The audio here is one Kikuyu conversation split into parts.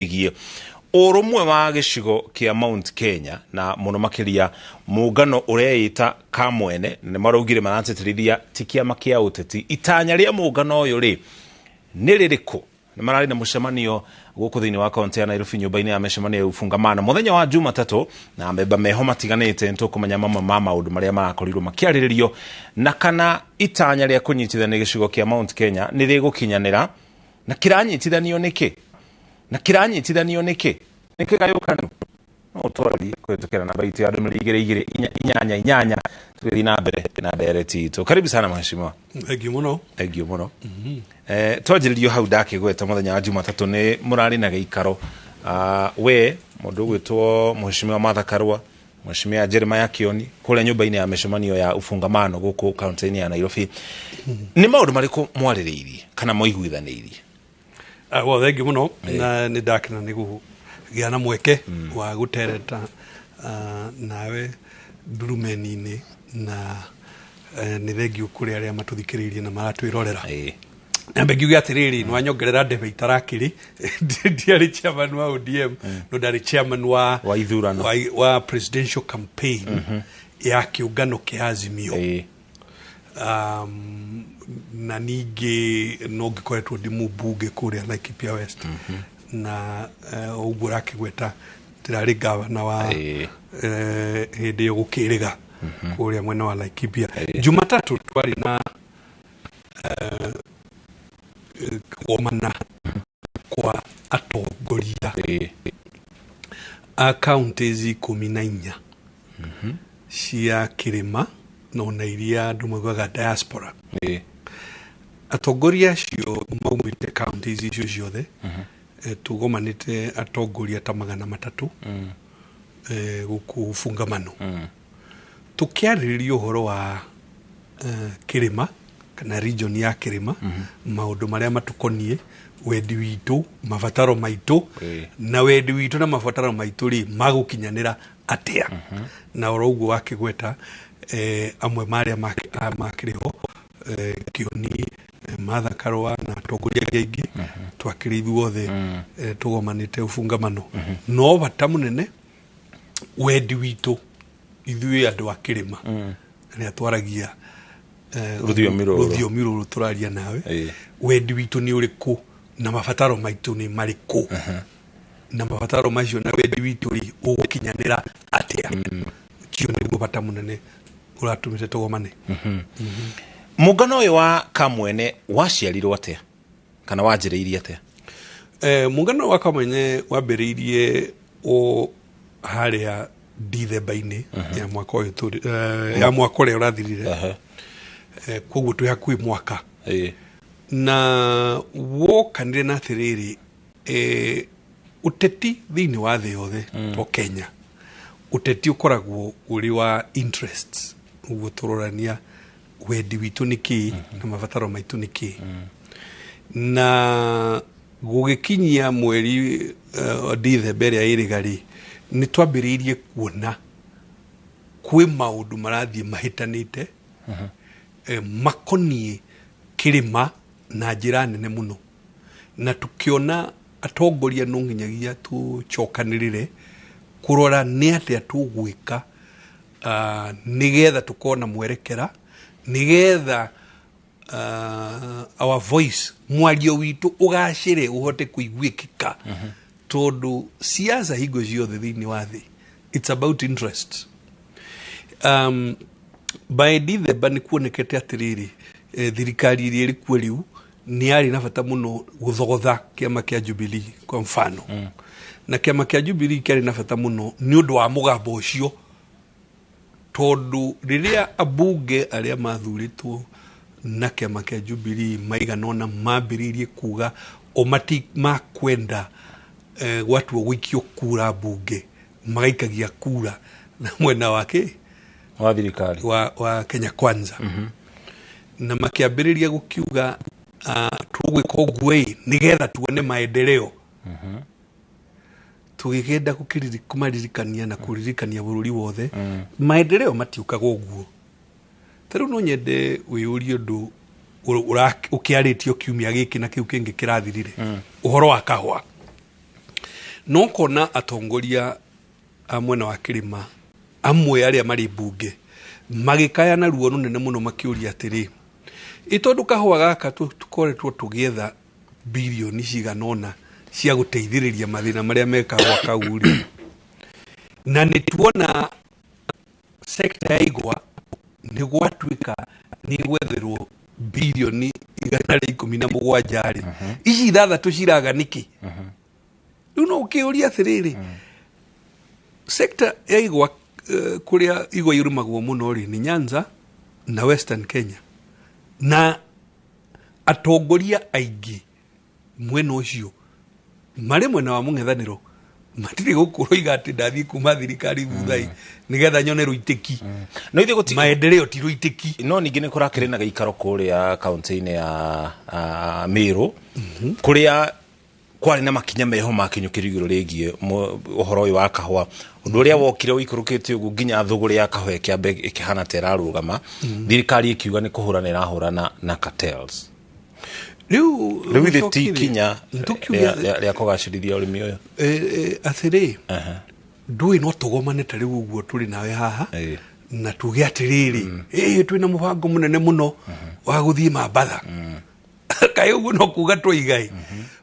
Wĩgiĩ ũrũmwe wa gĩcigo kĩa Mount Kenya na mũno makĩria mũngano ũreĩta Kamwene nĩ maraugire maratĩtĩrithia ti kĩama kĩa ũteti. Itanya rĩa mũngano ũyũ rĩ nĩ rĩrĩkũ? Nĩ mararĩ na mũcemanio gũkũ thĩinĩ wa kaunti ya Nairobi nyũmba-inĩ ya mĩcemanio ya Ufungamano mũthenya wa Jumatatũ, na amemba meho matiganĩte. Nĩ tũkũmenya mamwe ma maũndũ marĩa marakorirwo makĩarĩrĩrio na kana itanya rĩa kũnyitithania gĩcigo kĩa Mount Kenya nĩ rĩgũkinyanĩra, na kĩranyitithanio nĩkĩ, na kĩranyitithanio nĩkĩ, nĩ kĩgayũkanu. No ũtwarĩrie kũhĩtũkĩra namba itũ ya ndũmĩrĩri 22488 tũgĩthiĩ na mbere na ndereti itũ. Karibu sana, mheshimiwa. Thengiũ mũno. Thengiũ mũno. Twanjĩrĩrio hau ndakĩgweta, mũthenya wa Jumatatũ nĩ mũrarĩ na gĩikaro, we mũndũ ũgwĩtwo Mheshimiwa Martha Karua, Mheshimiwa Jeremiah Kioni, kũrĩa nyũmba-inĩ ya mĩcemanio ya Ufungamano gũkũ kaunti-inĩ ya Nairobi. Nĩ maũndũ marĩkũ mwarĩrĩirie kana mwaiguithanĩirie? Well, thengiũ mũno, na nĩ ndakena nĩ kũgĩa na mweke wa gũtereta nawe ndurumeni-inĩ, na nĩ thengiũ kũrĩ arĩa matũthikĩrĩirie na maratwĩrorera. Nyambe ngiuge atĩrĩrĩ, nĩ wanyongerera ndebe itarakĩrĩ. Ndiarĩ chairman wa ODM, no ndarĩ chairman wa wa ithurano, wa presidential campaign ya kĩũngano kĩa Azimio. Na ningĩ no ngĩkoretwo ndĩ mũmbunge kũrĩa Laikipia West, na ũguo ũrakĩgweta, ndĩrarĩ gavana wa hĩndĩ ĩyo gũkĩrĩga kũrĩa mwena wa Laikipia. Jumatatũ twarĩ na kũgomana kwa atongoria a counties 14 cia kĩrĩma na ona iria andũ maugaga diaspora. Atongoria acio maumĩte counties icio ciothe. Tugomanĩte atongoria ta 300 gũkũ Fungamano, tũkĩarĩrĩria ũhoro wa kĩrĩma kana region ya kĩrĩma, maũndũ marĩa matũkoniĩ, wendi witũ, mabataro maitũ, na wendi witũ na mabataro maitũ rĩ magũkinyanĩra atĩa. Na oro ũguo wakĩgweta, amwe marĩa makĩrĩ ho, Kĩoni, Martha Karũa na atongoria angĩ aingĩ, twakĩrĩ ithuothe tũgomanĩte Ufungamano. No bata mũnene, wendi witũ ithuĩ andũ a kĩrĩma arĩa twaragia rũthiomi rũrũ. Rũthiomi rũrũ tũraria nawe, wendi witũ nĩ ũrĩkũ na mabataro maitũ nĩ marĩkũ, na mabataro macio na wendi witũ rĩ ũgũkinyanĩra atĩa. Ũcio nĩguo bata mũnene ũratũmĩte tũgomane. Mũngano ũyũ wa Kamwene waciarirwo atĩa kana wanjĩrĩirie atĩa? Mũngano wa Kamwene wambĩrĩirie o harĩa Dithemba-inĩ ya mwaka ũyũ tũrĩ, ya mwaka ũrĩa ũrathirire. Koguo twĩ hakuhĩ mwaka. Na wokanire na atĩrĩrĩ, ũteti thĩinĩ wa thĩ yothe, to Kenya, ũteti ũkoragwo ũrĩ wa interests. Ũguo tũrorania wendi witũ nĩ kĩĩ na mabataro maitũ nĩ kĩĩ. Na gũgĩkinyia mweri Dithemba ĩrĩa ĩrĩga rĩ, nĩ twambĩrĩirie kuona kwĩ maũndũ marathiĩ mahĩtanĩte makoniĩ kĩrĩma na njĩra nene mũno, na tũkĩona atongoria no nginyagia tũcokanĩrĩre kũrora nĩ atĩa tũgwĩka nĩgetha tũkorwo na mwerekera, nĩgetha our voice, mwario witũ ũgacĩre, ũhote kũiguĩkĩka, tondũ siasa hingo ciothe thĩinĩ wa thĩ, it's about interest. By December nĩ kuonekete atĩrĩrĩ, thirikari ĩrĩa ĩrĩ kuo rĩu nĩ yarĩ na bata mũno gũthogotha kĩama kĩa Jubilee kwa mfano, na kĩama kĩa Jubilee kĩarĩ na bata mũno nĩ ũndũ wa mũgambo ũcio, tondũ rĩrĩa ambunge arĩa mathurĩtwo na kĩama kĩa Jubilee maigana ũna mambĩrĩirie kuga o mati makwenda gwatua gũikio kura mbunge, magaikagia kura na mwena wake wa thirikari wa Kenya Kwanza, na makĩambĩrĩria gũkiuga, tũgwĩka ũguo ĩ nĩgetha tuone maendeleo. Tũgĩkenda kũmaririkania na kũririkania bũrũri wothe, maendeleo matiũkaga ũguo. Ta rĩu no nyende wĩyũrie ũndũ ũkĩarĩtio kiumia gĩkĩ na kĩu kĩngĩ kĩrathirire, ũhoro wa kahũa. No kona atongoria a mwena wa kĩrĩma amwe arĩa marĩ mbunge magĩkaya na ruo rũnene mũno makĩũria atĩrĩ, ĩ tondũ kahũa gaka tũkoretwo tũgĩetha birioni cigana ũna cia gũteithĩrĩria mathĩna marĩa me kahũa kau rĩ, na nĩ tuona sekta ya igwa nĩ gwatuĩka nĩ gwetherwo birioni 117 rĩ, ici 6 ciraga nĩkĩ? Rĩu no ũkĩũria atĩrĩrĩ, sekta ya igwa kũrĩa igwa irũmagwo mũno rĩ nĩ Nyanza na Western Kenya, na atongoria aingĩ mwena ũcio marĩ mwena wa mũng'ethanĩro matirĩ gũkũ roiga atĩ ndathiĩ kuma thirikari thutha-i nĩgetha nyone rũitĩki. No ithe gũti maendeleo ti rũitĩki. No ningĩ nĩ kũrakĩrĩ na gĩikaro kũrĩa kaunti-inĩ ya Meru kũrĩa kwarĩ na makinya meho makinyũkĩrio igũrũ rĩgiĩ ũhoro ũyũ wa kahũa, ũndũ ũrĩa wokire ũikũrũkĩte ũguo nginya thũgũrĩ ya kahũa ĩkĩamba ĩkĩhana ta ĩrarũgama, thirikari ĩkiuga nĩ kũhũrana ĩrahũrana na cartels. Rĩu Rĩu ithe ti ikinya rĩa kũgacĩrithia ũrĩmi ũyũ. Atĩrĩ, ndũĩ no tũgomane ta rĩu ũguo tũrĩ nawe haha na tuge atĩrĩrĩ, twĩna mũbango mũnene mũno wa gũthiĩ Mambatha. Kaĩ ũguo no kuga tũigai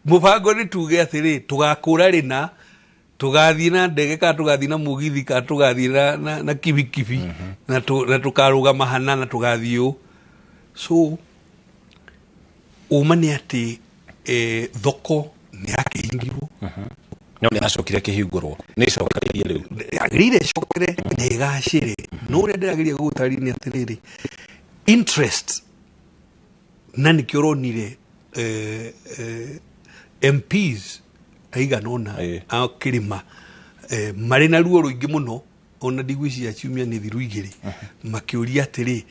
mũbango nĩ tuge atĩrĩ tũgakũra rĩna, tũgathiĩ na ndege kana tũgathiĩ na mũgithi kana tũgathiĩ na kibikibi na tũkarũgama hana na tũgathiĩ ũũ. So ũma nĩ atĩ thoko nĩ yakĩhingirwo. No nĩ yacokire kĩhingũrwo, nĩ ĩcokereirie rĩu. Yagĩrĩire ĩcokere na ĩgacĩre. No ũrĩa ndĩrageria gũgũtarĩria nĩ atĩrĩrĩ, interest na nĩkĩo ũronire MPs aigana ũna a kĩrĩma marĩ na ruo rũingĩ mũno, ona ndigwĩciria ciumia nĩ thiru igĩrĩ, makĩũria atĩrĩ,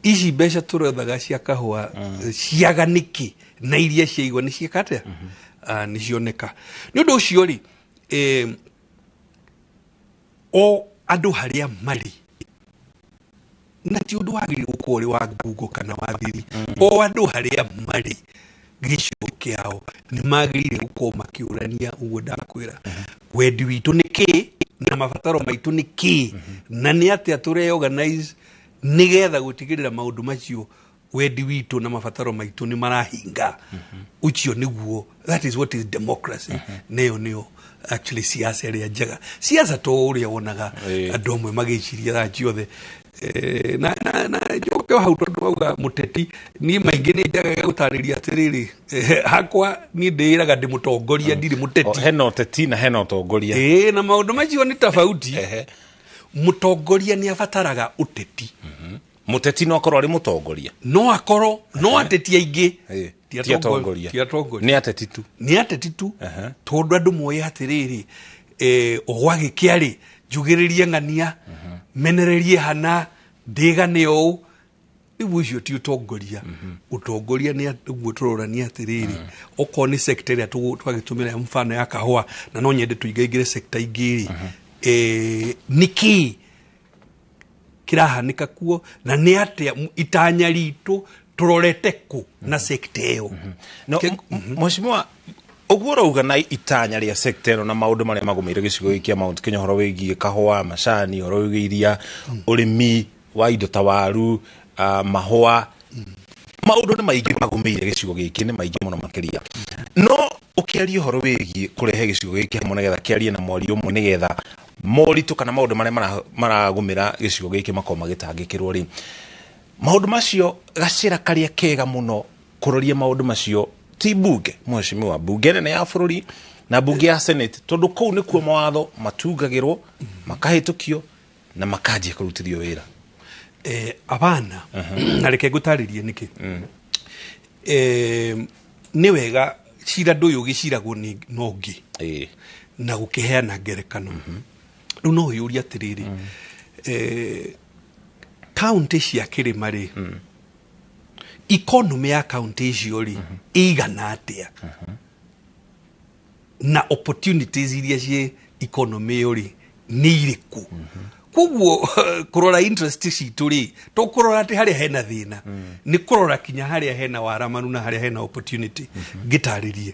ici mbeca tũrethaga cia kahũa ciaga nĩkĩ na iria cia igwa nĩ ciĩka atĩa? Nĩ cioneka. Nĩ ũndũ ũcio rĩ, o andũ harĩa marĩ, na ti ũndũ wagĩrĩirwo gũkorwo ũrĩ wa ngungo kana wa thiri, o andũ harĩa marĩ gĩcigo kĩao nĩ magĩrĩire gũkorwo makĩũrania ũguo ndakwĩra, wendi witũ nĩ kĩ na mabataro maitũ nĩ kĩ, na nĩ atĩa tũreorganize nĩgetha gũtigĩrĩra maũndũ macio wendi witũ na mabataro maitũ nĩ marahinga. Ũcio nĩguo, that is what is democracy. Nĩyo nĩyo actually siasa ĩrĩa njega. Siasa to ũrĩa wonaga andũ amwe magĩciria thaa ciothe. Na njoke hau tondũ wauga mũteti, niĩ maingĩ nĩ njagaga gũtarĩria atĩrĩrĩ, hakwa niĩ ndĩĩraga ndĩ mũtongoria, ndirĩ mũteti. Hena ũteti na hena ũtongoria. Na maũndũ macio nĩ tofauti. Mũtongoria nĩ abataraga ũteti. Mũteti no akorwo arĩ mũtongoria. No akorwo, no ateti aingĩ. Ti atongoria. Ti atongoria. Nĩ ateti tu. Nĩ ateti tu. Tondũ andũ moĩ atĩrĩrĩ, gwagĩkĩa rĩ, njugĩrĩrie ng'ania, menererie hana, ndĩgane ũũ. Rĩu ũcio ti ũtongoria. Ũtongoria nĩ ũguo tũrorania atĩrĩrĩ, okorwo nĩ sector ĩrĩa twagĩtũmĩra ya mfano ya kahũa, na no nyende tũingaingĩre sector ingĩ rĩ, nĩkĩ kĩrahanĩka kuo, na nĩ atĩa itanya ritũ tũrorete kũ na sector ĩyo. No, mheshimiwa, ũguo ũrauga na itanya rĩa sector ĩno na maũndũ marĩa magũmĩire gĩcigo gĩkĩ kĩa Mount Kenya, ũhoro wĩgiĩ kahũa, macani, ũhoro wĩgiĩ iria, ũrĩmi wa indo ta waru, mahũa, maũndũ nĩ maingĩ magũmĩire gĩcigo gĩkĩ, nĩ maingĩ mũno makĩria. No ũkĩaria ũhoro wĩgiĩ kũrehe gĩcigo gĩkĩ hamwe nĩgetha kĩarie na mwario ũmwe, nĩgetha moritũ kana maũndũ marĩa maragũmĩra gĩcigo gĩkĩ makorwo magĩtangĩkĩrwo rĩ, maũndũ macio gacĩra karĩa kega mũno kũroria maũndũ macio ti mbunge, mheshimiwa, mbunge nene ya bũrũri na mbunge ya Senate, tondũ kũu nĩkuo mawatho matungagĩrwo, makahĩtũkio na makanjia kũrutithio wĩra. Abana, na reke ngũtarĩrie nĩkĩ. Nĩ wega cira ndũyũ ũgĩciragwo nĩ ũngĩ na gũkĩheana ngerekano. Rĩu no ũyũrie atĩrĩrĩ, kaunti cia kĩrĩma rĩ, economy ya kaunti icio rĩ ĩigana atĩa, na opportunities iria ciĩ economy ĩyo rĩ nĩ irĩkũ. Koguo kũrora interest citũ rĩ, to kũrora atĩ harĩa hena thĩna, nĩ kũrora kinya harĩa hena waramanu na harĩa hena opportunity. Ngĩtarĩrie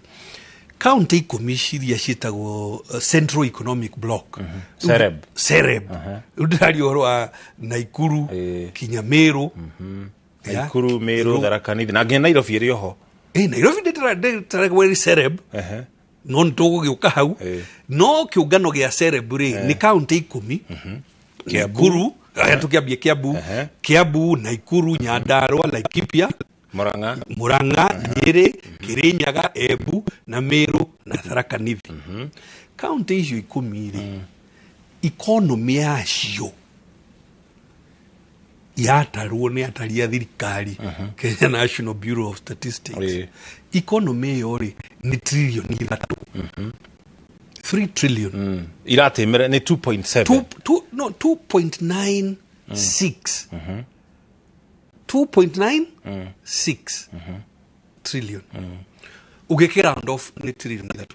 Kaunti 10 ciria ciĩtagwo Central Economic Block. Sereb. Sereb. Rĩu ndĩraria ũhoro wa Naikuru kinya Meru. Naikuru, Meru, Tharaka Nithi na nginya Nairobi ĩrĩ oho. Nairobi ndĩtaragwo ĩrĩ Sereb. No nĩ tũgũgĩũka hau. No kĩũngano gĩa Sereb rĩ nĩ kaunti 10. Naikuru, aya tũkĩambie Kiambu, Kiambu, Naikuru, Nyandarua, Laikipia, Murang'a, Murang'a, Nyeri, Kirinyaga, Embu na Meru na Tharaka Nithi. Kaunti icio 10 rĩ, economy yacio yatarwo nĩ atari a thirikari, Kenya National Bureau of Statistics. Economy ĩyo rĩ nĩ trilioni 3. 3 trillion. Iratemera nĩ 2.7. No, 2.96. 2.96 trillion. Ũgĩkĩ round off nĩ trilioni 3.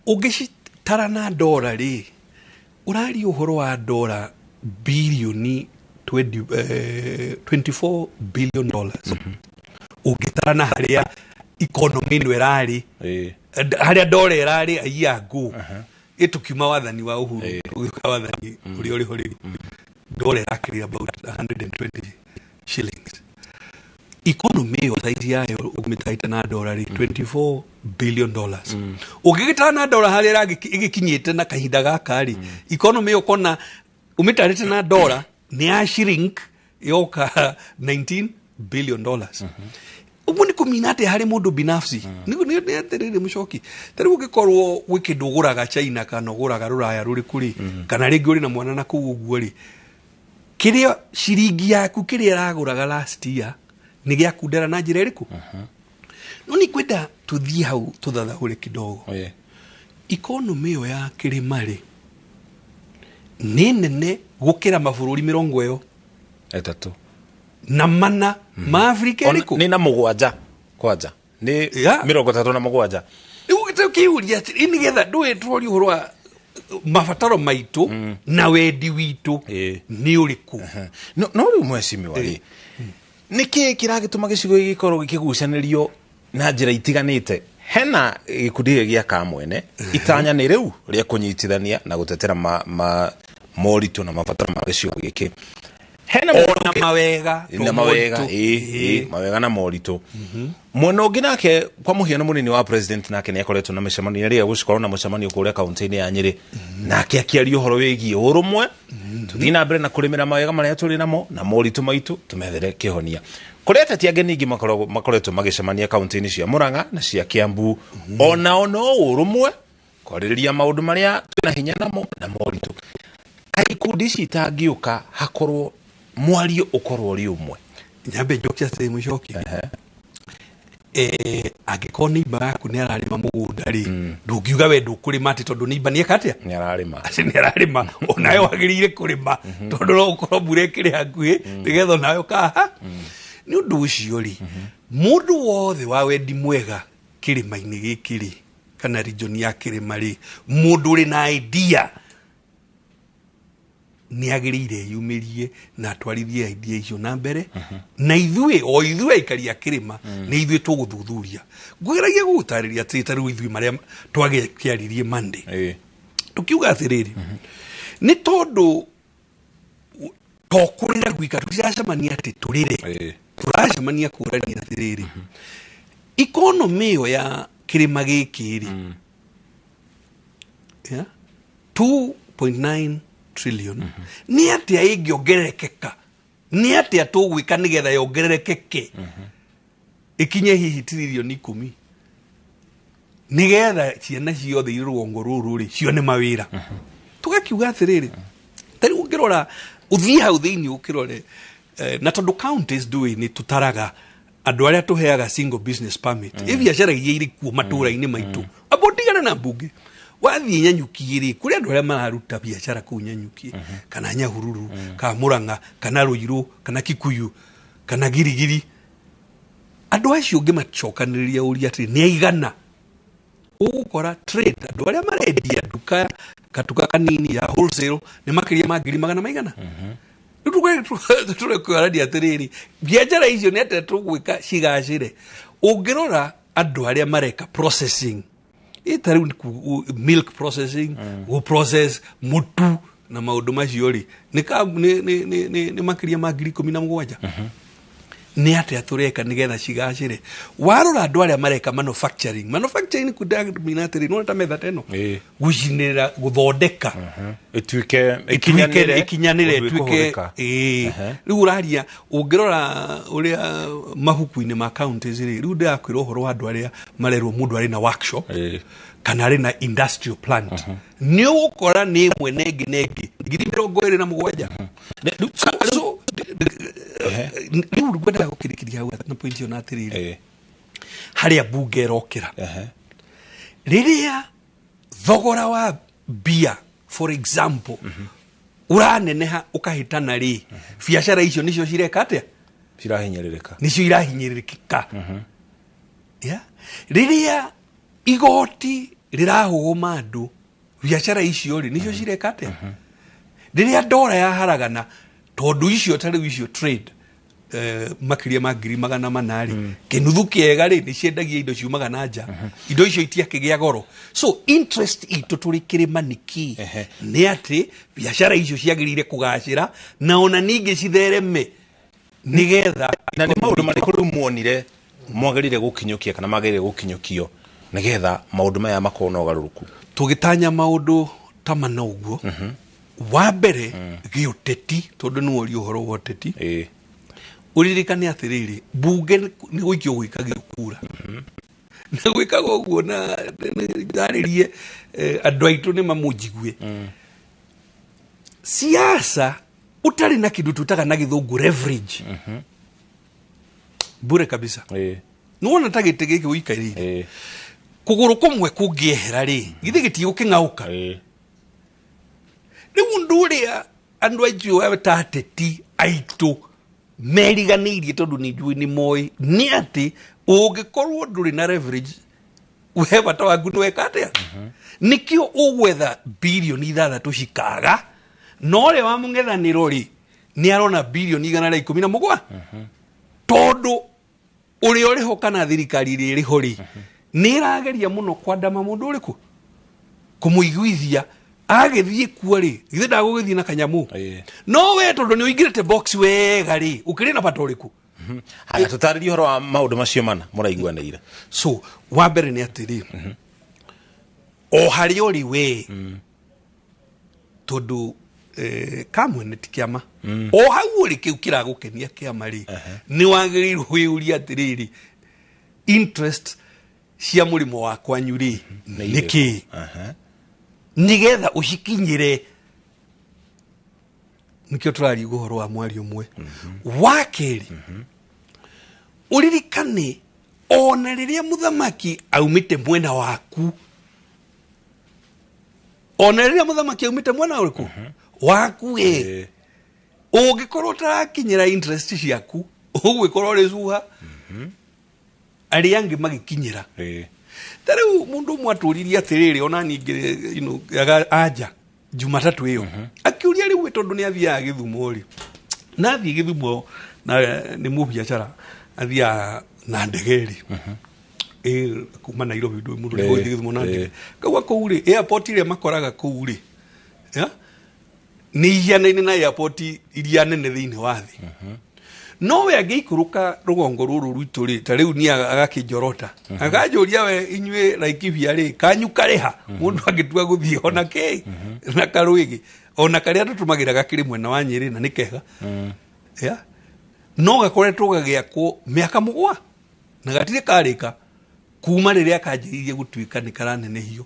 Ũngĩcitara na dora rĩ, ũraria ũhoro wa dora bilioni $24 billion. Ũngĩtara na harĩa economy ĩno ĩrarĩ, harĩa dora ĩrarĩ a year ago, ĩtũkiuma wathani wa Uhuru, tũgĩũka wathani ũrĩa ũrĩ ho rĩu, dora ĩrakĩrĩ about 120 shillings. Economy ĩyo size yayo ũmĩtarĩte na dora rĩ $24 billion. Ũngĩgĩtara na dora harĩa ĩgĩkinyĩte na kahinda gaka rĩ, economy ĩyo ũkona ũmĩtarĩte na dora nĩ ya shrink yoka $19 billion. Ũguo nĩ kũmina atĩa harĩ mũndũ binafsi? Nĩ atĩrĩrĩ mũcoki, ta rĩu ũngĩkorwo gwĩ kĩndũ ũgũraga China kana ũgũraga rũraya rũrĩkũ rĩ, kana rĩngĩ ũrĩ na mwana na kũu ũguo rĩ, kĩrĩa ciringi yaku kĩrĩa ĩragũraga last year nĩ gĩakundera na njĩra ĩrĩkũ? No nĩ kwenda tũthiĩ hau tũthathaũre kidogo. Economy ĩyo ya kĩrĩma rĩ nĩ nene gũkĩra mabũrũri 33 na mana ma Afrika ĩrĩkũ? Nĩ na 7 kwanja nĩ 37. Rĩu ũkĩũria atĩrĩ, nĩgetha ndũĩ tũroria ũhoro wa mabataro maitũ na wendi witũ nĩ ũrĩkũ. No rĩu mheshimiwa rĩ, nĩkĩ kĩragĩtũma gĩcigo gĩkorwo gĩkĩgucanĩrio na njĩra itiganĩte? Hena gĩkundi gĩa Kamwene, itanya nĩ rĩu rĩa kũnyitithania na gũtetera moritũ na mabataro ma gĩcigo gĩkĩ. Hena mawega na mawega, mawega na moritũ. Mwena ũngĩ nake kwa mũhiano mũnini wa president nake nĩ akoretwo na mĩcemanio ĩrĩa gũcikorwo na mũcemanio kũrĩa kaunti-inĩ ya Nyĩrĩ, nake akĩaria ũhoro wĩgiĩ ũrũmwe, tũthiĩ na mbere na kũrĩmĩra mawega marĩa tũrĩ namo na moritũ maitũ tũmethere kĩhonia. Kũrĩ ateti angĩ ningĩ makoretwo magĩcemania kaunti-inĩ cia Murang'a na cia Kiambu, onao no ũrũmwe kwarĩrĩria maũndũ marĩa twĩna hinya namo na moritũ. Kaĩ ikundi ici itangĩũka hakorwo mwario ũkorwo ũrĩ ũmwe? Nyambe njokie atĩrĩ mũcoki, angĩkorwo neighbor yaku nĩ ararĩma mũgũnda rĩ, ndũngiuga we ndũkũrĩma atĩ tondũ neighbor nĩ eka atĩa? Nĩ ararĩma. Atĩ nĩ ararĩma, onawe wagĩrĩire kũrĩma tondũ no ũkorwo mbura ĩkĩrĩ hakuhĩ nĩgetha onawe ũkaha. Nĩ ũndũ ũcio rĩ, mũndũ wothe wa wendi mwega kĩrĩma-inĩ gĩkĩ rĩ, kana region ya kĩrĩma rĩ, mũndũ ũrĩ na idea nĩ agĩrĩire eyumĩrie na atwarithie idea icio na mbere, na ithuĩ o ithuĩ aikari a kĩrĩma nĩ ithuĩ tũgũthuthuria. Ngwĩragia gũgũtarĩria atĩrĩ, ta rĩu ithuĩ marĩa twagĩkĩaririe Monday, tũkiuga atĩrĩrĩ, nĩ tondũ to kũrĩra gwika tũtiracemania atĩ tũrĩre, tũracemania kũrania atĩrĩrĩ, economy ĩyo ya kĩrĩma gĩkĩ rĩ, 2.9 trillion nĩ atĩa ĩngĩongererekeka? Nĩ atĩa tũgwĩka nĩgetha yongererekeke ĩkinye hihi trilioni 10 nĩgetha ciana ciothe irĩ rũgongo rũrũ rĩ cione mawĩra? Tũgakiuga atĩrĩrĩ, ta rĩu ũngĩrora ũthiĩ hau thĩinĩ ũkĩrore, na tondũ counties ndũĩ nĩ tũtaraga andũ arĩa tũheaga single business permit, ĩ biacara iria irĩ kuo matũũra-inĩ maitũ, amba ũtigane na mbunge, wathiĩ Nyanyuki rĩ, kũrĩ andũ arĩa mararuta biacara kũu Nyanyuki, kana Nyahururu, kana Murang'a, kana Ruiru, kana Kikuyu, kana Girigiri, andũ acio ũngĩmacokanĩrĩria ũria atĩrĩ nĩ aigana, ũgũkora trade andũ arĩa marendia nduka katuka kanini ya wholesale nĩ makĩria ma 100,000 maigana. Rĩu tũrekwarania atĩrĩrĩ, biacara icio nĩ atĩa tũgwĩka cigacĩre? Ũngĩrora Andũ arĩa mareka processing, ĩ ta rĩu milk processing, gũ process mũtu na maũndũ macio rĩ, nĩ nĩ makĩria ma 17,000. Nĩ atĩa tũreka nĩgetha cigacĩre? Warora andũ arĩa mareka manufacturing, manufacturing kundamina atĩrĩ, nĩwona ta metha ta ĩno, gũcinĩrĩra, gũthondeka ĩtuĩke ĩtuĩke ĩkinyanĩre, ũndũ ĩtuĩke ĩkũhũthĩka. Ĩĩ. Rĩu ũraria, ũngĩrora ũrĩa mabuku-inĩ ma counties rĩ, rĩu ndĩrakwĩra ũhoro wa andũ arĩa marerwo mũndũ arĩ na workshop kana arĩ na industrial plant, nĩ ũgũkora nĩ ĩmwe na ĩngĩ na ĩngĩ 27,000. So rĩu ngwendaga gũkĩrĩkĩria hau na point ĩyo na atĩrĩrĩ, harĩa bunge ĩrokĩra, rĩrĩa thogora wa mbia, for example, ũraneneha ũkahĩtana rĩ, biacara icio nĩcio cireka atĩa? Cirahinyĩrĩrĩka. Nĩcio irahinyĩrĩrĩka. Yeah? Rĩrĩa igoti rĩrahũgũma andũ, biacara icio rĩ, nĩcio cireka atĩa? Rĩrĩa ndora yaharagana, tondũ icio ta rĩu icio trade, makĩria ma 400,000 rĩ, kĩnuthu kĩega rĩ, nĩ ciendagia indo ciumaga na nja, indo icio itiakĩgĩa goro. So interest itũ tũrĩ kĩrĩma nĩ kĩ? Nĩ atĩ biacara icio ciagĩrĩire kũgacĩra na ona ningĩ cithereme nĩgetha Na nĩ maũndũ marĩkũ rĩu muonire mwagĩrĩire gũkinyũkia kana magĩrĩire gũkinyũkio nĩgetha maũndũ maya makorwo na ũgarũrũku? Tũgĩtanya maũndũ ta mana ũguo. Wa mbere, gĩũteti, tondũ nĩ woria ũhoro wa ũteti, ũririkane atĩrĩrĩ, bunge nĩ gũikio gwĩkagio kura, na gwĩkaga ũguo na ndarĩrie andũ aitũ nĩ mamũnjigue. Siasa ũtarĩ na kĩndũ twĩtaga na gĩthũngũ leverage, bure kabisa. Nĩwona ta gĩtĩ gĩkĩ ũikarĩire, kũgũrũ kũmwe kũngĩehera rĩ, githĩ gĩtigũkĩng'aũka? Rĩu ũndũ ũrĩa andũ aitũ ta ateti aitũ meriganĩirie, tondũ nĩ njũĩ nĩ moĩ, nĩ atĩ ũngĩkorwo ndũrĩ na leverage, we bata waku nĩ weka atĩa? Nĩkĩo ũgwetha 6 birioni cikaga, na ũrĩa wa mũng'ethanĩro rĩ, nĩ arona 117 birioni, tondũ ũrĩa ũrĩho kana thirikari ĩrĩa ĩrĩho rĩ, nĩ ĩrageria mũno kwandama mũndũ ũrĩkũ, kũmũiguithia agĩthiĩ kuo rĩ, githĩ ndagũgĩthiĩ na kanyamũ? No we tondũ nĩ ũingĩrĩte box wega rĩ, ũkĩrĩ na bata ũrĩkũ? Haya, tũtarĩrie ũhoro wa maũndũ macio mana mũraiguanĩire. So wa mbere nĩ atĩrĩ, o harĩa ũrĩ we, tondũ kamwe nĩ ti kĩama, o hau ũrĩ kĩu kĩragũkenia kĩama rĩ, nĩ wagĩrĩirwo wĩyũrie atĩrĩrĩ, interest cia mũrĩmo wa kwanyu rĩ, nĩ kĩĩ, nĩgetha ũcikinyĩre. Nĩkĩo tũraria ũhoro wa mwario ũmwe. Wa kerĩ, ũririkane ona rĩrĩa mũthamaki aumĩte mwena waku, ona rĩrĩa mũthamaki aumĩte mwena ũrĩkũ waku ĩ, ũngĩkorwo ũtarakinyĩra interest ciaku, ũgwĩkorwo ũrĩ cuha arĩa angĩ magĩkinyĩra. Ta rĩu mũndũ ũmwe atũririe atĩrĩrĩ, ona ningĩ anja Jumatatũ ĩyo akiũria, rĩu we tondũ nĩ athiaga Gĩthumo rĩ, na athiĩ Gĩthumo na nĩ mũbiacara athiaga na ndege rĩ, kuma Nairobi, ndũ mũndũ nĩ gũthiĩ Gĩthumo na ndege, kauga kũu rĩ, airport ĩrĩa makoraga kũu rĩ, ya, nĩ ihianaine na airport iria nene thĩinĩ wa thĩ. No we angĩikũrũka rũgongo rũrũ rwitũ rĩ, ta rĩu niĩ agakĩnjorota, akanjũria, we inyuĩ Laikipia rĩ, kanyu karĩha mũndũ angĩtua gũthiĩ ona kĩ na karwĩgĩ ona karĩa tũtũmagĩra gakĩrĩ mwena wa Nyĩrĩ na nĩ kega, yeah? No gakoretwo gagĩakwo mĩaka 7 na gatirĩ karĩka kuma rĩrĩa kanjĩrĩirie gũtuĩka nĩ karanenehio.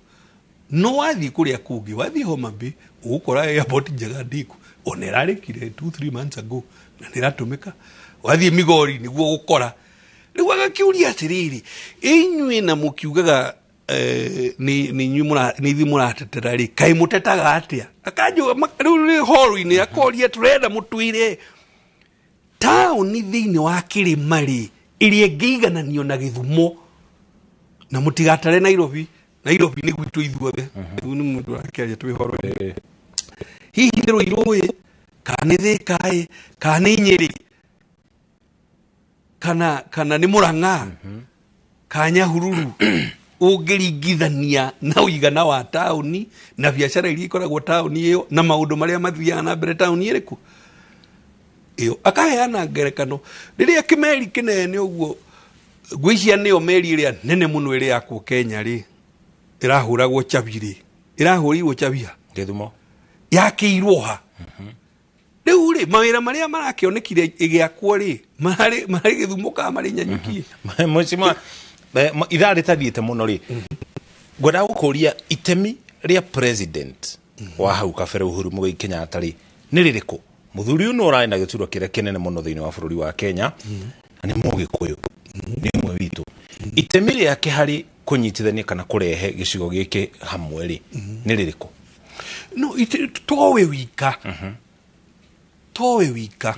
No wathiĩ kũrĩa kũngĩ, wathiĩ Homa Bay, ũgũkora airport njega ndiku, ona ĩrarĩkire 2 3 months ago na nĩ ĩratũmĩka. Wathiĩ Migori nĩguo ũgũkora. Rĩu agakĩũria atĩrĩrĩ, inyuĩ na mũkiugaga nĩ inyuĩ nĩ ithuĩ mũratetera rĩ, kaĩ mũtetaga atĩa? Akanjũa rĩu rĩ hall-inĩ, akoria, tũrenda mũtwĩre taũni thĩinĩ wa kĩrĩma rĩ, ĩrĩa ĩngĩigananio na Gĩthumo, na mũtigatare Nairobi. Nairobi nĩ gwitũ ithuothe. Rĩu nĩ mũndũ arakĩaria twĩ horo, hihi nĩ Rũirũ ĩ, kana nĩ Thĩka ĩ, kana nĩ Nyĩrĩ, kana nĩ Mũrang'a? Ka Nyahururu ũngĩringithania na ũigana wa taũni na biacara iria ikoragwo taũni ĩyo na maũndũ marĩa mathiaga na mbere taũni ĩrĩkũ ĩyo. Akaheana ngerekano rĩrĩa kĩmeri kĩnene ũguo, ngwĩciria nĩyo meri ĩrĩa nene mũno ĩrĩa yakwo Kenya rĩ, ĩrahũragwo cabi rĩ, ĩrahũrĩirwo cabi ha? Gĩthumo. Yakĩirwo ha? Rĩu rĩ, mawĩra marĩa marakĩonekire ĩgĩakwo rĩ, marĩ Gĩthumo kana marĩ Nyanyuki? Mheshimiwa, ithaa rĩtathiĩte mũno rĩ, ngwendaga gũkũria itemi rĩa president wa hau kabere Uhuru Muigai Kenyatta rĩ nĩ rĩrĩkũ? Mũthuri ũyũ nĩ ũrarĩ na gĩturwa kĩrĩa kĩnene mũno thĩinĩ wa bũrũri wa Kenya, na nĩ Mũgĩkũyũ, nĩ ũmwe witũ. Itemi rĩake harĩ kũnyitithania kana kũrehe gĩcigo gĩkĩ hamwe rĩ nĩ rĩrĩkũ? No towe wika, towe wika,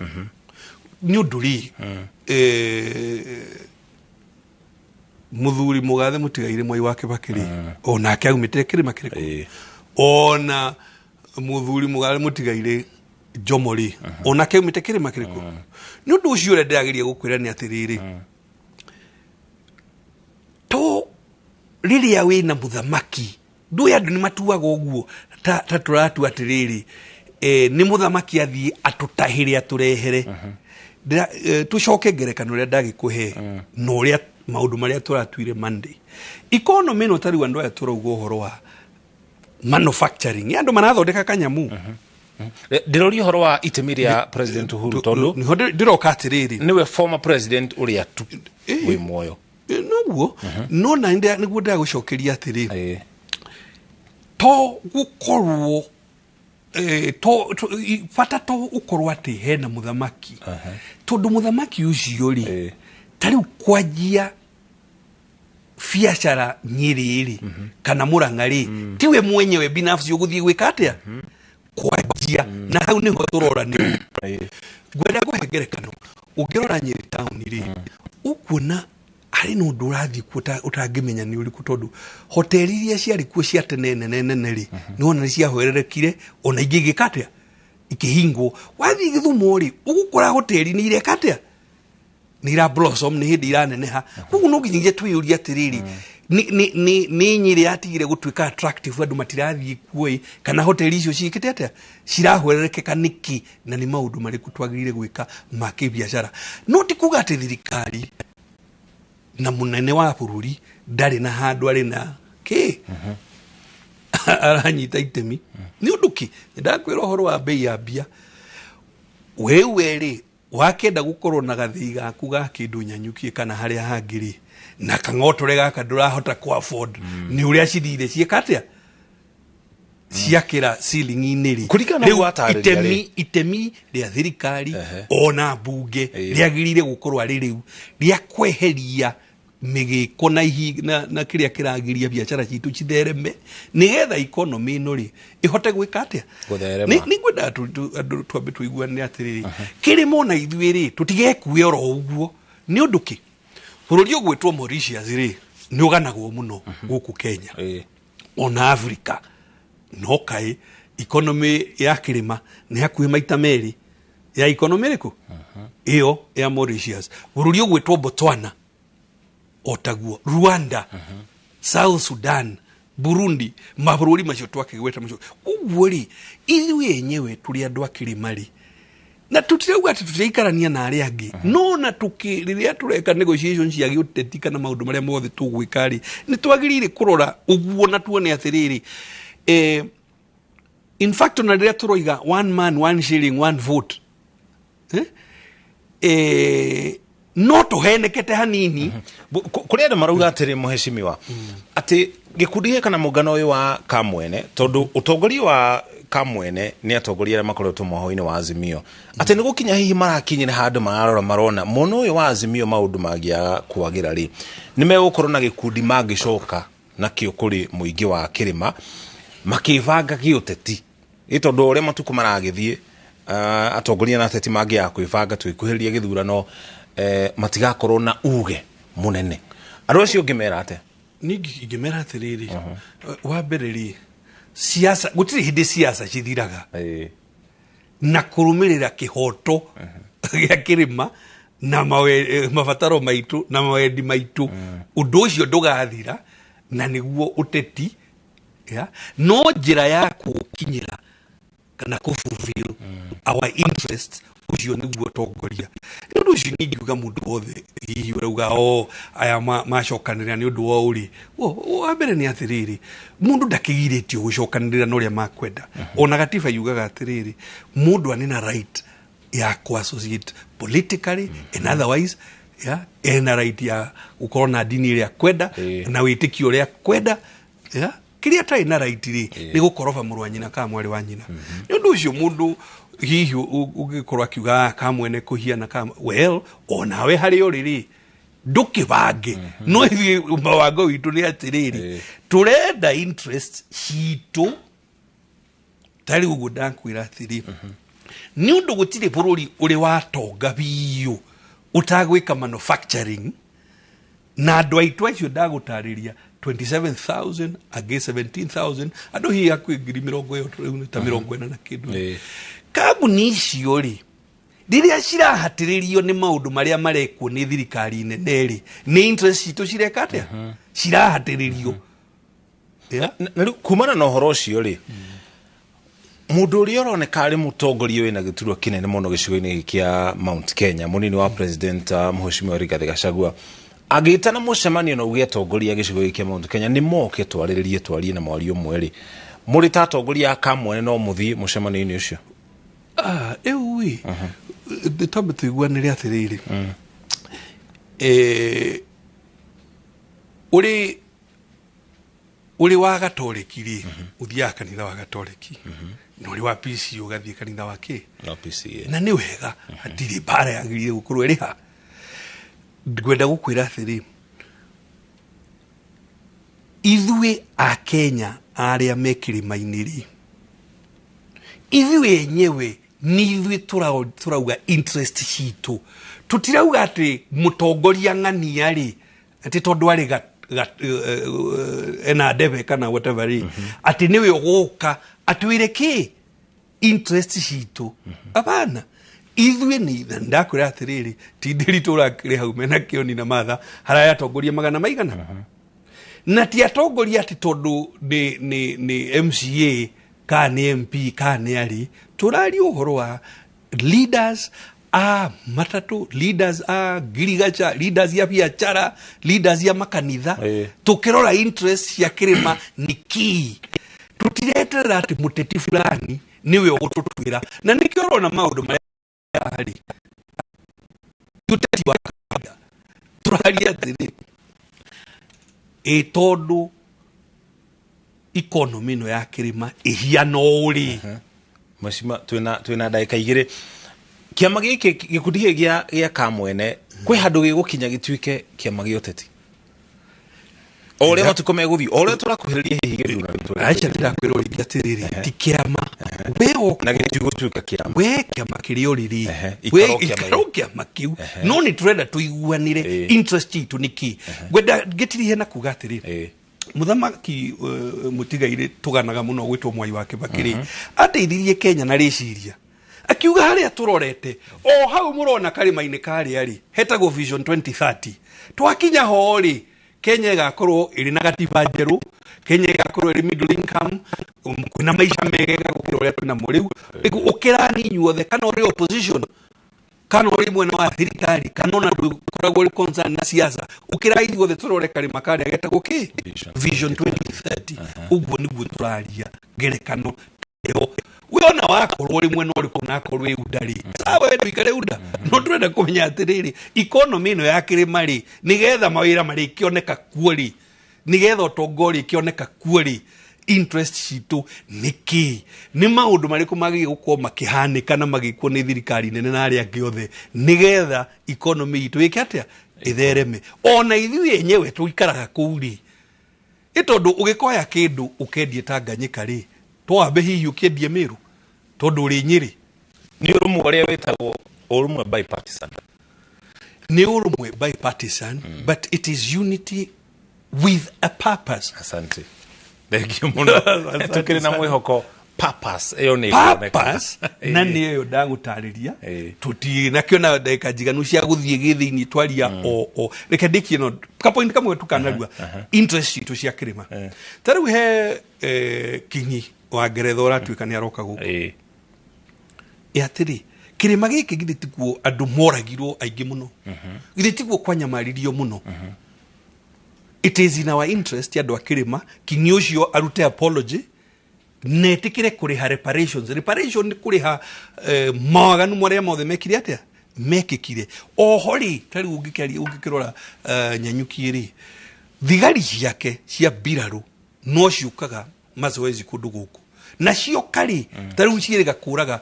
nĩ ũndũ rĩ, mũthuri mũgathe mũtigaire Mwai wa Kibaki rĩ, onake aumĩte kĩrĩma kĩrĩkũ? Ona mũthuri mũgathe mũtigaire Jomo rĩ, onake aumĩte kĩrĩma kĩrĩkũ? Nĩ ũndũ ũcio ũrĩa ndĩrageria gũkwĩra nĩ atĩrĩrĩ, to rĩrĩa wĩna mũthamaki, ndũĩ andũ nĩ matuaga ũguo ta tũratua atĩrĩrĩ, nĩ mũthamaki athiĩ atũtahĩre atũrehere. Tũcoke ngerekano ĩrĩa ndagĩkũhe na ũrĩa maũndũ marĩa tũratuire Monday. Economy ĩno, ta rĩu andũ aya tũrauga ũhoro wa manufacturing, andũ marathondeka kanyamu. Ndĩroria ũhoro wa itemi rĩa President Uhuru tondũ Nĩho ndĩroka atĩrĩrĩ, nĩwe former president ũrĩa tu wĩ muoyo. Noguo, no na nĩguo ndĩragũcokeria atĩrĩ, to gũkorwo to bata to ũkorwo atĩ hena mũthamaki, tondũ mũthamaki ũcio rĩ, ta rĩu kwanjia biacara Nyĩrĩ rĩ, kana Mũrang'a rĩ, tiwe mwenyewe binafsi ũgũthiĩ gwĩka atĩa kwanjia, na hau nĩho tũrora nĩ ngwenda kũhe ngerekano. Ũngĩrora Nyĩrĩ taũni rĩ, ũkuona harĩ na ũndũ ũrathiĩ kuo ũtangĩmenya nĩ ũrĩkũ, tondũ hoteli iria ciarĩ kuo cia tene nene nene rĩ, nĩwona nĩ ciahwererekire, ona ingĩ igĩka atĩa, ikĩhingwo. Wathiĩ Gĩthumo rĩ, ũgũkora hoteli nĩ ireka atĩa, nĩ ira blossom, nĩ hĩndĩ iraneneha. Koguo no nginyagia twĩyũrie atĩrĩrĩ, nĩ Nyĩrĩ yatigire gũtuĩka attractive, andũ matirathiĩ kuo ĩ, kana hoteli icio ciĩkĩte atĩa, cirahwererekeka nĩkĩ, na nĩ maũndũ marĩkũ twagĩrĩire gwĩka ma kĩbiacara? No ti kuga atĩ thirikari na mũnene wa bũrũri ndarĩ na handũ arĩ na kĩ aranyita itemi. Nĩ ũndũ kĩ ndakwĩra ũhoro wa bei ya mbia, wewe rĩ, wakĩenda gũkorwo na gathĩi gaku ga kĩndũ Nyanyukie kana harĩa hangĩ rĩ, na kang'otore gaka ndũrahota ku afford, nĩ ũrĩa cithire ciĩka atĩa, ciakĩra ceiling-inĩ rĩ. Kũringana na Rĩu ũguo watarĩria itemi rĩ. Itemi rĩa thirikari ona mbunge rĩagĩrĩire gũkorwo arĩ rĩu rĩa kweheria mĩgĩko na, na kĩrĩa kĩragiria biacara citũ cithereme, nĩgetha economy ĩno rĩ ĩhote gwĩka atĩa? Gũtherema. Nĩ ngwendaga andũ twambe tũiguane atĩrĩrĩ, kĩrĩma ona ithuĩ rĩ, tũtigekue oro ũguo. Nĩ ũndũ kĩ bũrũri ũgwĩtwo Mauritius rĩ, nĩ ũganagwo mũno gũkũ Kenya ona Africa, no kaĩ economy ya kĩrĩma nĩ hakuhĩ maita merĩ ya economy ĩrĩkũ ĩyo ya Mauritius. Bũrũri ũgwĩtwo Botswana otaguo, Rwanda, South Sudan, Burundi, mabũrũri macio twakĩgweta macio ũguo rĩ, ithuĩ enyewe tũrĩ andũ a kĩrĩma rĩ, na tũtirauga atĩ tũtiraikarania na arĩa angĩ, no na tũkĩ rĩrĩa tũreka negotiation cia gĩũteti kana maũndũ marĩa mothe tũgwĩka rĩ, nĩ twagĩrĩire kũrora ũguo na tuone atĩrĩrĩ, in fact ona rĩrĩa tũroiga one man, one shilling, one vote, eh? No tũhenekete hanini. Kũrĩ andũ marauga atĩrĩ, mũhecimiwa, atĩ gĩkundi gĩkĩ kana mũngano ũyũ wa Kamwene, tondũ ũtongoria wa Kamwene nĩ atongoria arĩa makoretwo mwoho-inĩ wa Azimio, atĩ nĩ gũkinya hihi marakinyĩra handũ mararora marona mwena ũyũ wa Azimio maũndũ mangĩaga kwagĩra rĩ, nĩ megũkorwo na gĩkundi mangĩcoka nakĩo kũrĩ mũingĩ wa kĩrĩma makĩbanga gĩũteti, ĩ tondũ ũrĩa matukũ maragĩthiĩ, atongoria na ateti mangĩaga kwĩbanga twĩkuhĩrĩria gĩthurano, matigakorwo na uge mũnene. Andũ acio ũngĩmera atĩa? Niĩ ingĩmera atĩrĩrĩ, wa mbere rĩ, siasa gũtirĩ hĩndĩ siasa cithiraga, na kũrũmĩrĩra kĩhoto gĩa kĩrĩma Na mabataro maitũ na mawendi maitũ, ũndũ ũcio ndũgathira, na nĩguo ũteti ya no njĩra ya kũũkinyĩra kana kũ fulfill our interests, ũcio nĩguo ũtongoria. Nĩ ũndũ ũcio ningiuga mũndũ wothe hihi ũrauga o aya macokanĩrĩra nĩ ũndũ wa ũrĩ wa mbere nĩ atĩrĩrĩ, mũndũ ndakĩgirĩtio gũcokanĩrĩra na ũrĩa makwenda. Ona gatiba yugaga atĩrĩrĩ, mũndũ anĩ na right ya ku-associate politically and otherwise, ya ena right ya gũkorwo na ndini ĩrĩa kwenda na wĩtĩkio ũrĩa kwenda. Ya kĩrĩa atarĩ na right rĩ, nĩ gũkoroba mũrũ wa nyina kana mwarĩ wa nyina. Nĩ ũndũ ũcio mũndũ hihi ũngĩkorwo akiuga, "Ah, kamwene kũhiana kama," well, onawe harĩa ũrĩ rĩ, ndũkĩbange. No ithuĩ mawango witũ nĩ atĩrĩrĩ, tũrenda interest citũ. Tarĩ ũguo ndakwĩra atĩrĩ, nĩ ũndũ gũtirĩ bũrũri ũrĩ watonga biũ ũtagwĩka manufacturing, na andũ aitũ acio ndagũtarĩria 27,000 angĩ 17,000, andũ hihi hakuhĩ ngiri mĩrongo ĩyo rĩu nĩ ta 40 na kĩndũ. Kambuni icio rĩ, rĩrĩa cirahatĩrĩrio nĩ maũndũ marĩa marekwo nĩ thirikari nene rĩ, nĩ interest citũ cireka atĩa? Cirahatĩrĩrio. Yeah? Na rĩu kumana na ũhoro ũcio rĩ, mũndũ ũrĩa ũroneka arĩ mũtongoria wĩna gĩturwa kĩnene mũno gĩcigo-inĩ gĩkĩ kĩa Mount Kenya, mũnini wa president, Mheshimiwa Rigathĩ Gachagua, agĩtana mũcemanio na uge atongoria a gĩcigo gĩkĩ kĩa Mount Kenya nĩ moke twarĩrĩrie, twarie na mwario ũmwe rĩ, mũrĩ ta atongoria a kamwene no mũthiĩ mũcemanio-inĩ ũcio? Ah, rĩu ĩ nĩ twambe tũiguanĩre atĩrĩrĩ, ũrĩ wa gatoreki rĩ, ũthiaga kanitha wa gatoreki, na ũrĩ wa PC ũgathiĩ kanitha wa kĩ? No PCA. Na nĩ wega, hatirĩ mbara yagĩrĩire gũkorwo ĩrĩ ha. Ngwenda gũkwĩra atĩrĩ, ithuĩ a Kenya arĩa me kĩrĩma-inĩ rĩ, ithuĩ enyewe nĩ ithuĩ tũrauga interest citũ. Tũtirauga atĩ mũtongoria ng'ania rĩ, atĩ tondũ arĩ ena ndebe kana whatever rĩ, atĩ nĩwe ũgũka atwĩre kĩ interest citũ. Abana, ithuĩ nĩ na ndakwĩra atĩrĩrĩ, ti ndĩritũ ũrakĩrĩ hau mena kĩoni na matha haraya atongoria magana maigana, na ti atongoria atĩ tondũ nĩ MCA kana nĩ MP kana nĩ arĩ. Tũraria ũhoro wa leaders a matatũ, leaders a ngirigacha, leaders ya biacara, leaders ya makanitha. Tukĩrora interest cia kĩrĩma nĩ kii, tũtireterera atĩ mũteti fulani nĩwe ũgũtũtuĩra. Na nĩkĩo ũrona maũndũ marĩa harĩ ti ũteti wa kawaida. Tũraria atĩrĩ, ĩ tondũ economy ĩno ya kĩrĩma ĩhiana ũũ rĩ. Mheshimiwa, twĩna ndagĩka 2. Kĩama gĩkĩ, gĩkundi gĩkĩ gĩa kamwene, kwĩ handũ gĩgũkinya gĩtuĩke kĩama gĩa ũteti o ũrĩa matukũ megũthiĩ, o ũrĩa tũrakuhĩrĩria hihi gĩthurano? Aca, ndĩrakwĩra ũrĩngĩ atĩrĩrĩ, ti kĩama we Na gĩtigũtuĩka kĩama. We kĩama kĩrĩa ũrĩ rĩ, we ikarwo kĩama. Ikarwo kĩama kĩu, no nĩ tũrenda tũiguanĩre interest itũ nĩ kĩ. Ngwenda ngĩtirihe na kuga atĩrĩ, mũthamaki mũtigairĩ tũganaga mũno gwĩtwo Mwai wa Kĩbakĩ rĩ, ateithirie Kenya na rĩciria, akiuga harĩa tũrorete o hau mũrona karĩma-inĩ karĩa rĩ hetagwo Vision 2030. Twakinya ho rĩ, Kenya ĩgakorwo ĩrĩ na gatiba njerũ, Kenya ĩgakorwo ĩrĩ middle income, kwĩna maica megega gũkĩra ũrĩa twĩnamo rĩu. Rĩu ũkĩrani inyuothe, kana ũrĩ opposition kana ũrĩ mwena wa thirikari, kana ona ndũkoragwo ũrĩ concern na siasa, ũkĩra ithuothe tũrore karĩma karĩa getagwo kĩ? Vision. Vision 2030. Ũguo nĩguo tũraria ngerekano ĩyo. We ona wakorwo ũrĩ mwena ũrĩkũ na akorwo wĩ UDA rĩ, sawa, we ndũikare UDA, no tũrenda kũmenya atĩrĩrĩ, economy ĩno ya kĩrĩma rĩ, nĩgetha mawĩra marĩkĩoneka kuo rĩ, nĩgetha ũtonga ũrĩkĩoneka kuo rĩ, interest citũ nĩ kĩ? Nĩ maũndũ marĩkũ magĩrĩire gũkorwo makĩhanĩka na magĩkwo nĩ thirikari nene na arĩa angĩ othe, nĩgetha economy itũ ĩke atĩa? Ĩthereme. Ona ithuĩ enyewe tũikaraga kũu rĩ, ĩ tondũ ũgĩkoya kĩndũ ũkendie Tanganyika rĩ, twambe hihi ũkĩendie Mĩrũ tondũ ũrĩ Nyĩrĩ. Nĩ ũrũmwe ũrĩa wĩtagwo ũrũmwe bipartisan. Nĩ ũrũmwe bipartisan, but it is unity with a purpose. Asante, thengiũ mũno. Asante Tukĩrĩ na sana. mwĩhoko. Purpose ĩyo nĩ ĩkuoneka. Purpose na nä yo ndagũtarĩria. Ĩĩ. Tũtirĩ nakĩo na ndagĩka njiganu cia gũthiĩ gĩthĩinĩ twaria o reke ndĩkie no kapoint kamwe tukanarua interest citũ cia kĩrĩma. Ta rĩu he Kinyi wa Ngeretha ũratuĩka nĩ aroka gũkũ. Ĩ atĩrĩ, kĩrĩma gĩkĩ githĩ tikuo andũ moragirwo aingĩ mũno? Githĩ tiguo kwanyamaririo mũno? It is in our interest andũ a kĩrĩma Kinyi ũcio arute apology na etĩkĩre kũrĩha reparations. Reparation nĩ kũrĩha mawaganu marĩa mothe mekire atĩa mekĩkire. Oho rĩ, ta rĩu ũngĩkĩaria ũngĩkĩrora Nyanyuki rĩ, thigari ciake cia mbirarũ no ciũkaga mazoezi kũndũ gũkũ na cioka rĩ, ta rĩu ciĩrĩga kũraga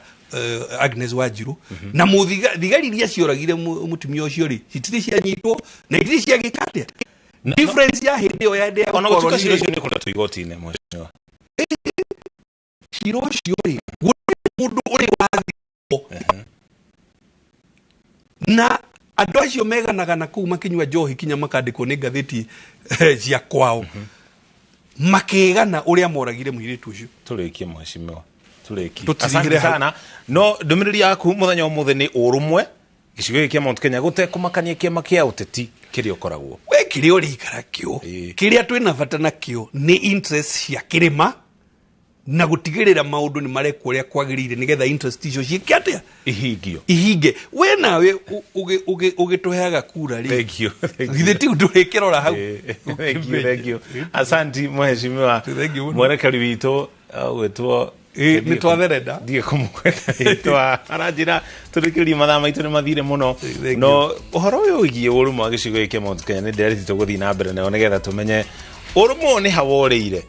Agnes Wanjiru na thigari iria cioragire mũtumia ũcio rĩ, citirĩ cianyitwo na itirĩ ciagĩka atĩa. Difference ya hĩndĩ ĩyo ya hĩndĩ ya Ona gũtuĩka ũkoroni cira rĩ, ũcio nĩ ũkoretwo igoti-inĩ, mheshimiwa. Cira ũcio rĩ, gũtirĩ mũndũ ũrĩ wathikwo na andũ acio meganaga na kũu makĩnyua njohi kinya makandĩkwo nĩ ngathĩti cia kwao makĩgana ũrĩa moragire mũirĩtu ũcio. Tũrĩkie, mheshimiwa, tũrĩkie. Tũtirigĩre Asante hau. sana. No ndũmĩrĩri yaku mũthenya ũmũthĩ nĩ ũrũmwe gĩcigo gĩkĩ kĩa Mount Kenya gũtekũmakania kĩama kĩa ũteti kĩrĩa ũkoragwo. We kĩrĩa ũrĩikara kĩo, kĩrĩa twĩna bata nakĩo nĩ interest cia kĩrĩma na gũtigĩrĩra maũndũ nĩ marekwo ũrĩa kwagĩrĩire nĩgetha interest icio ciĩke atĩa? Ihingio. Ihinge. We nawe ũgĩtũheaga kura rĩ, Thank you, thank you. githĩ tiu ndũrĩkĩrora hau? Thank you, thank you. Asanti, mheshimiwa. Thank you mũno. Mwerekeri witũ gwĩtwo Nĩ twatherenda. Ndiĩ kũmũgweta rĩtwa, aranjĩra tũrĩkĩrĩrie, mathaa maitũ nĩ mathire mũno. Thank No ũhoro ũyũ wĩgiĩ ũrũmwe wa gĩcigo gĩkĩ kĩa Mount Kenya nĩ ndereti tũgũthiĩ na mbere nayo nĩgetha tũmenye ũrũmwe ũyũ nĩ ha worĩire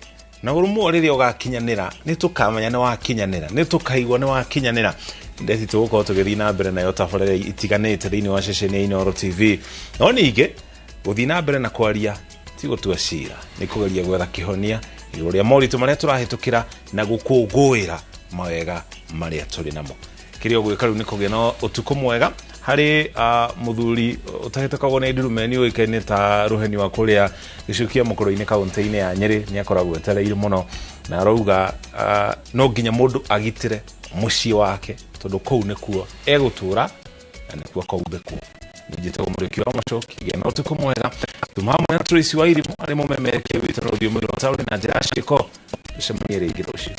na ũrũmwe ũyũ rĩrĩa ũgakinyanĩra nĩ tũkamenya nĩ wakinyanĩra, nĩ tũkaigua nĩ wakinyanĩra. Ndeti tũgũkorwo tũgĩthiĩ na mbere nayo tabarĩra itiganĩte thĩinĩ wa ceceni ya Inooro TV. No ningĩ gũthiĩ na mbere na kwaria ti gũtua cira, nĩ kũgeria gwetha kĩhonia igũrũ rĩa moritũ marĩa tũrahĩtũkĩra na gũkũngũĩra mawega marĩa tũrĩ namo. Kĩrĩa ũgwĩka rĩu nĩ kũgĩa na ũtukũ mwega harĩ mũthuri ũtahĩtũkagwo nĩ ndurumeni ũĩkaine ta rũheni wa kũrĩa gĩcigo kĩa mũkũrũ-inĩ kaũntĩ-inĩ ya Nyĩrĩ. Nĩ akoragwo etereire mũno na arauga no nginya mũndũ agitĩre mũciĩ wake tondũ kũu nĩkuo egũtũra na nĩkuo akaumbĩkwo. Njĩtagwo Mũrĩki wa Macoki. Gĩa na ũtukũ mwega. Tuma hamwe na Tracy wa Irimũ arĩ mũmemerekia witũ na rũthiomi rwa taũni na njĩra ya ciĩko. Tũcemanie rĩngĩ rũciũ.